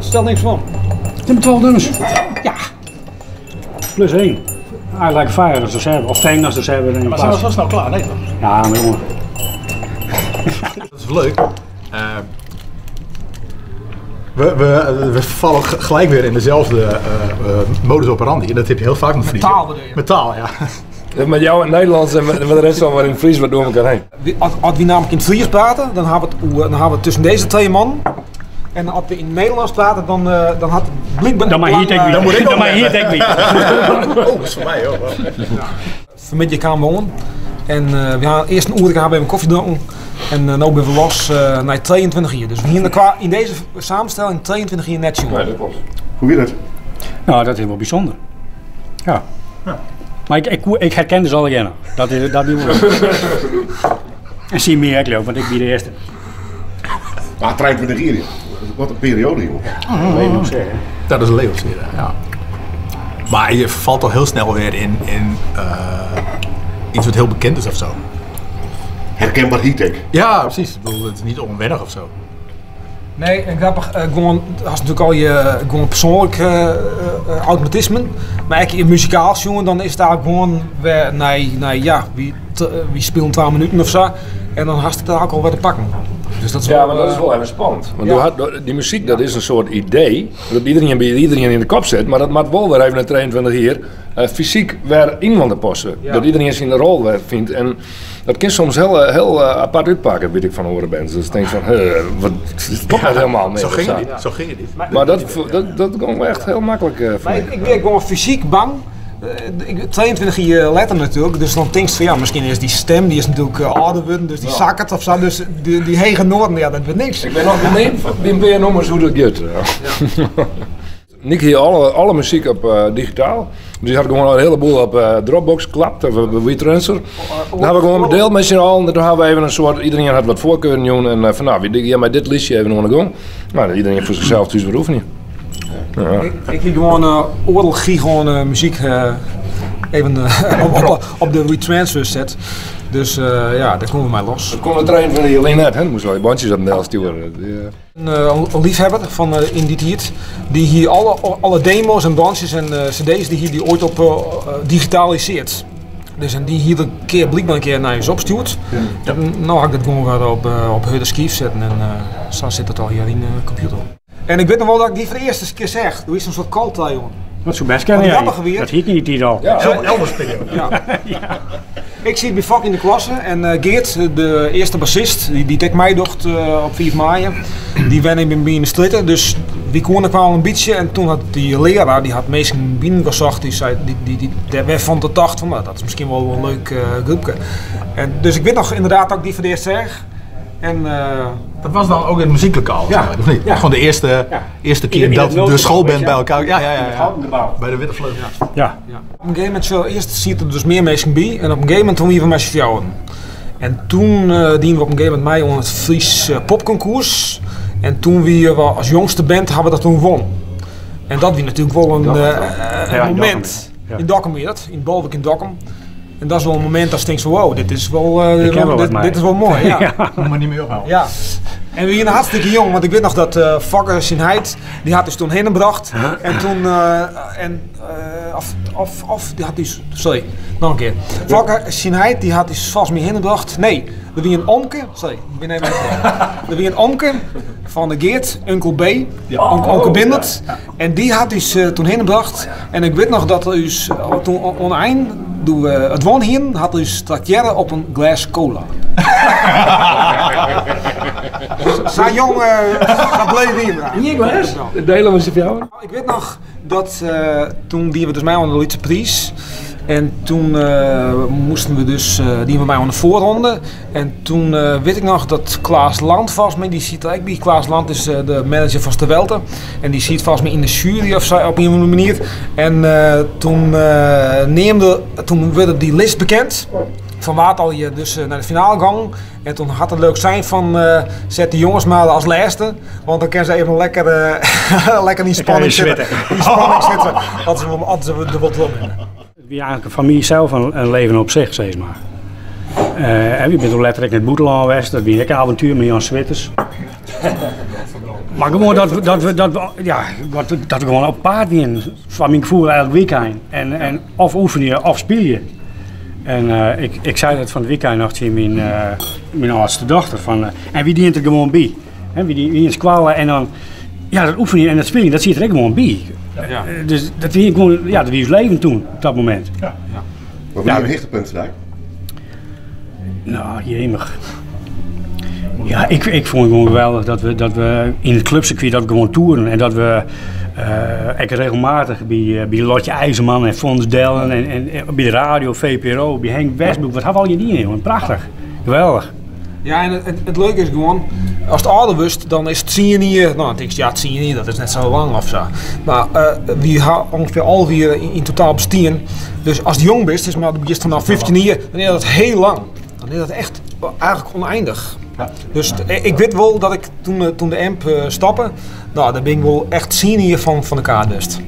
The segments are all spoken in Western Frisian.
stelt niks van. Het zijn 12 nummers. Ja. Plus 1. I Like Fire als reserve. Of Fang als reserve. In Maar zijn we plaats. zo snel klaar? Nee toch? Ja, maar jongen. Dat is leuk. We vallen gelijk weer in dezelfde modus operandi. En dat heb je heel vaak met Fries. Met taal bedoel je? Met taal, ja. Met jou in het Nederlands en met de rest van maar in het Fries wat door elkaar heen. Als we namelijk in het Fries praten, dan hebben we het, dan hebben we het tussen deze twee man. En als we in het Nederlands praten, dan had het blijkbaar Dan maar hier lang, denk ik Dan moet ik Dan ook maar hier denk ik. Oh, dat is voor mij hoor. Vanmiddag gaan wonen. En we gaan eerst een uur gaan bij een koffie drinken. En nu ben we los naar 22 uur. Dus we hier in deze samenstelling 22 uur net jongen. Nee, dat klopt. Hoe weer dat? Nou, dat is wel bijzonder. Ja. Ja. Maar ik herken dus alle kennen. Dat is dat niet wel. En zie meer, ik want ik ben de eerste. Maar 23 uur, wat een periode, joh. Leven op zich, hè. Dat is een levensserie, ja. Maar je valt al heel snel weer in iets wat heel bekend is of zo. Herkenbaar Heattech. Ja, precies. Ik bedoel, het is niet onwennig of zo. Nee, en grappig, gewoon, als natuurlijk al je gewoon persoonlijk automatismen. Maar ik in muzikaal, jongen, dan is het eigenlijk gewoon weer, nee, nee, ja, wie speelt 12 minuten of zo. En dan had het daar ook al weer te pakken. Dus dat is Ja, wel, maar dat is wel even spannend. Want ja. die muziek, dat is een soort idee dat iedereen bij iedereen in de kop zit, maar dat moet wel weer even naar 23 hier fysiek weer in te passen. Ja. Dat iedereen zijn rol weer vindt. En dat kan soms heel apart uitpakken, weet ik van horen ben. Dus ik denk van, huh, wat, het klopt net helemaal niet. Zo ging het of niet. Zo ging het niet. Maar dat kon echt heel makkelijk voor Maar mij. ik ben gewoon fysiek bang. 22 jaar later natuurlijk, dus dan denk je van ja, misschien is die stem, die is natuurlijk ouder worden, dus die zakkert of zo, dus die hege Noorden, ja, dat wordt niks. Ik ben nog benieuwd, wie ben je nog eens hoe dat gaat. Ja. Nick hier alle muziek op digitaal. Dus die had gewoon een heleboel op Dropbox geklapt, of op WeTransfer. Dan hebben we gewoon gedeeld met z'n allen. En toen hadden we even een soort, iedereen had wat voorkeuren doen. En van nou, wie ja, maar dit liedje even onder de gang. Maar iedereen voor zichzelf thuis wat oefenen. Ja. Ik hier gewoon oorlog gewoon muziek even op de WeTransfer set. Dus ja, daar komen we maar los. Dat kon de trein van die alleen net, hè? Dan moesten we die bandjes op de nel sturen. Die. Een liefhebber van in die tijd, die hier alle demo's en bandjes en cd's die hier die ooit op digitaliseert. Dus en die hier een keer blijkbaar een keer naar je opstuurt. Ja. En nou had ik dat gewoon weer op Hudde Skief zetten en zo zit het al hier in de computer. En ik weet nog wel dat ik die voor de eerste keer zeg. Doe eens een soort cult, hè, jongen. Wat zo best kennen Wat jij. grappig weer. Dat hiet niet die al. Ja. Zo'n elders periode. Ja. Ik zit bij Fok in de klasse en Geert, de eerste bassist, die dekt mij docht op 4 mei, die wen in bij de stritten, dus die konden kwamen een beetje en toen had die leraar, die had meestal binnen gezocht, die zei, die, die, die, die, wij vond de tocht van, nou, dat is misschien wel een leuk groepje. En, dus ik weet nog inderdaad dat ik die voor het eerst zeg. En dat was dan ook in het muzieklokaal, Ja. of niet? Ja. Gewoon de Ja. eerste keer In dat het de noodgebouw, schoolband weet je bij elkaar... Ja, ja, ja, In het ja. houten gebouw. Bij de Witte Vleugel. Ja. Ja. Op een gegeven moment, zo, eerst ziet er dus meer mensen bij en op een gegeven moment toen we met z'n vrouwen. En toen dienden we op een gegeven moment mee om het Fries popconcours. En toen we als jongste band hebben we dat toen won. En dat was natuurlijk wel Dokkum. een Ja, in moment. Dokkum, ja. In Dokkum weer dat, in Bolwerk in Dokkum. En dat is wel een moment dat je denkt van wow, dit is wel, Ik heb wel wat mee. dit is wel mooi. Ja. Ja. Moet maar niet meer ophouden. Ja. En we waren hartstikke jong, want ik weet nog dat Fokker zijn heid, die had dus toen heen gebracht. En toen en of, of, of, die had dus, sorry, nog een keer. Fokker zijn heid, die had dus vast mee heen gebracht. Nee, er wie een omke, sorry, ik ben even Er wie een omke van de Geert, Uncle B, Onkel Bindert. En die had dus toen heen gebracht. En ik weet nog dat er dus toen oneind, toen we het woon hier, had dus trakteerden op een glas cola. Zijn jong dat bleef hier. Niet glas? Delen we ze voor jou? Ik weet nog dat toen die we dus mij aan de Litse Prijs. En toen moesten we dus die we mij aan de voorronde. En toen weet ik nog dat Klaas Land vast me, die ziet er ook bij. Klaas Land is de manager van Stewelte. En die ziet vast me in de jury of zo op een of andere manier. En toen werd die list bekend. Van waar al je dus naar de finale gang. En toen had het leuk zijn van zet die jongens maar als laatste. Want dan kunnen ze even lekker in die Dan kan je spanning zitten. zwitten. In die spanning zitten. Hadden ze de wat in. Het is eigenlijk een familie zelf een leven op zich, zeg maar. En je bent ook letterlijk in het Boeteland geweest. Dat was een avontuur met Jan Switters. Mar gewoan dat, dat, we, dat, we, ja, wat, dat we gewoan op paad wienen, foar myn gefoel elk wykein. En, en of oefenje of spylje. En eh, ik, ik sei dat fan it wykein noch tsjin myn, eh, myn âldste dochter. Fan, eh, en wy dienen der gewoan by. Hè, wy dienen yn skoalle en dan, ja, dat oefenjen en dat spyljen, dat siet der ek gewoan by. Ja. Dus dat wie gewoan, ja, dat wie ús leven toen, op dat momint. Ja. Wat wie in hichtepunt foar dy? Nou, jemig. Ja, ik, ik fûn it gewoan geweldich dat we, dat we yn it klupsirkwy dat we gewoan toeren en dat we uh, ek regelmatich by, by Lotje IJzerman en Fons Dellen en, en, en by de radio, VPRO, by Henk Westbroek. Wat ha we allegear dien, jongen? Prachtich. Geweldich. Ja, en het, het, leuke is gewoan, ast âlder wurdst, dan is 10 jier, no, dan tinkst, ja, 10 jier, dat is net sa lang of sa. Mar uh, wy ha ûngefear 11 jier yn, yn totaal bestien. Dus ast jong bist, dus mar bist fanôf 15 jier, dan is dat hiel lang. Dan is dat echt eigentlik ûneinich. Ja. Dus ik wit wol dat ik toen, toen de AMP stoppe, no, dêr bin ik wol echt 10 jier fan, fan de kaart west.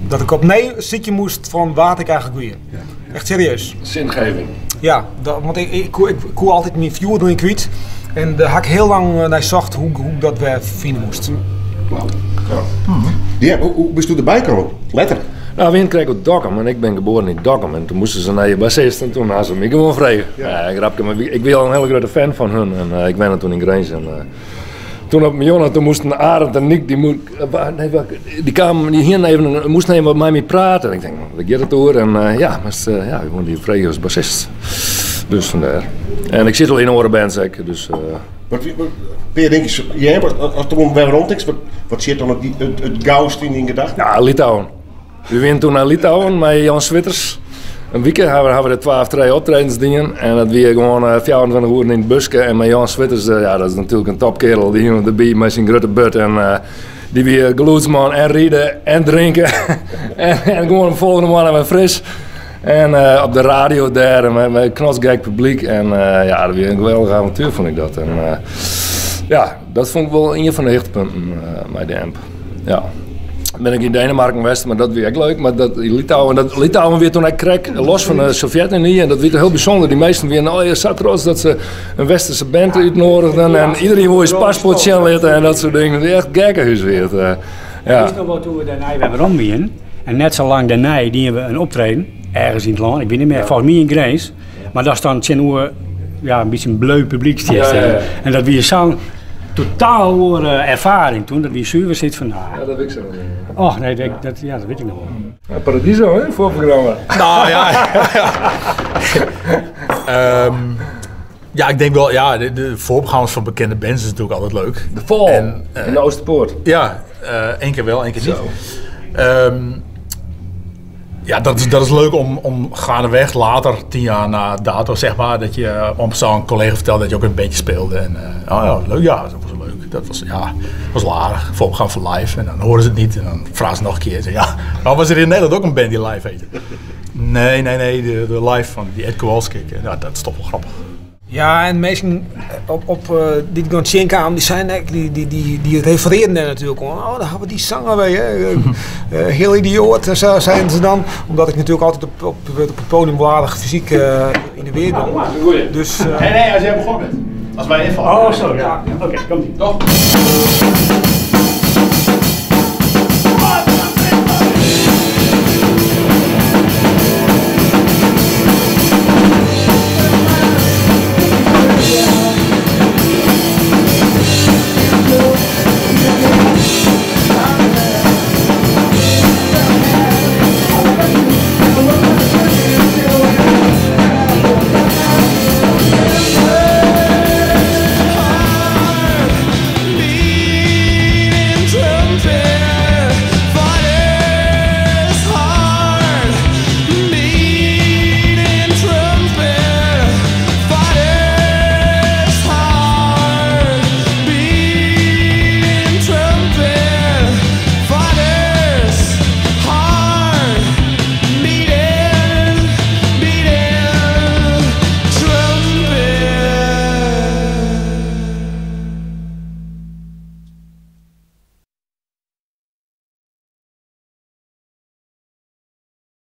Dat ik opnij sykje moast fan wa't ik eigentlik wie. Echt serieus. Zingeving. Ja, dat, want ik, ik, ik, ik koe altyd myn fjoer deryn kwyt. En dêr ha ik hiel lang nei socht hoe, hoe ik dat wer fine moast. Ja. Ja, hoe, hoe bist do derby kommen? Letterlik. No, wy krekt út Dokkum en ik bin geboren yn Dokkum. En toen moasten se nei je bassist en toen ha se my gewoan frege. Ja. Ja, grapke, mar ik wie al in hiele grutte fan fan hun en ik wenne toen yn Grins. En, toen op myn toen moasten Arend en Niek, dy, moe, nee, dy kamen, dy hienen even, moasten even wat mei my prate. En ik tink, wêr giet it oer? En ja, moast, ja, gewoan dy frege as bassist. Dus fandêr. En ik sit al yn oare bands ek, dus... Wat, wat, pear dinkjes, ja, ast deroan weromtinkst, wat, wat sit dan it, it, it gaust yn dyn gedachten? Ja, Litouwen. Wy wienen toen nei Litouwen mei Jan Switters. In wike ha we, ha we der 12, trije optredens dien. En dat wie gewoan 24 oeren yn it buske. En mei Jan Switters, ja, dat is natuerlik in topkerel. Dy hiene we derby mei syn grutte burd. En dy wie gelûdsman en ride en drinke. en, en gewoan de folgjende moarn wer fris. En op de radio dêr en mei, mei knotsgek publyk. En ja, dat wie in geweldich avontuer, fûn ik dat. En ja, dat fûn ik wol ien fan de hichtepunten mei de AMP. Ja. Ben ik yn Denemarken west, mar dat wie ek leuk. Mar dat, yn Litouwen, dat, Litouwen wie toen ek krekt los fan de Sovjet-Unie. En dat wie hiel bysûnder. Dy minsken wienen allegear sa trots dat se in westerske band útnoadigden. En iderien woe syn paspoart sjen litte en dat soart dingen. Dat wie echt gekkehûs wie it. Ja. Witst noch wol toen we dêrnei wer werom wienen. En net sa lang dêrnei dienen we in optreden, ergens yn it lân, ik wit net mear, folgens my yn Grins. Mar datst dan tsjinoer ja, in bytsje in bleu publyk stiest. Ja, ja, ja. En dat wie sa'n totaal oare erfaring toen. Dat wie suver sit fan, nou, Ja, dat wit ik sa. Och nee, dat, dat, ja, dat wit ik noch wol. Ja, Paradiso, hè? Foarprogramma. Nou ja. Ja, ik denk wel, ja, de voorprogramma's van bekende bands is natuurlijk altijd leuk. De Fall, En, in de Oosterpoort. Ja, één keer wel, één keer niet. Ja, dat is leuk om gaandeweg, later, 10 jaar na dato, zeg maar, dat je om zo'n collega vertelt dat je ook een bandje speelde. En, oh ja, leuk, ja, dat was leuk. Dat was, ja, was wel aardig. Voorprogramma voor live. En dan horen ze het niet en dan vragen ze nog een keer. Ze, ja, maar was er in Nederland ook een band die live heette? Nee, nee, nee, de live van die Ed Kowalski. Ja, dat is toch wel grappig. Ja, en minsken op, op, dy't gewoan tsjinkamen, dy seinen ek, dy, dy, dy, dy referearren dêr natuerlik oan. Oh, dêr ha we dy sanger wer, hè. Hiel idioat, sa seinen se dan. Omdat ik natuerlik altyd op, op, op it poadium wol aardich fysyk yn de weer gie. Dus, Nee, nee, as jy begûn bist. As wy ynfalle. Oh, sorry. Ja. Oké, komt ie. Toch?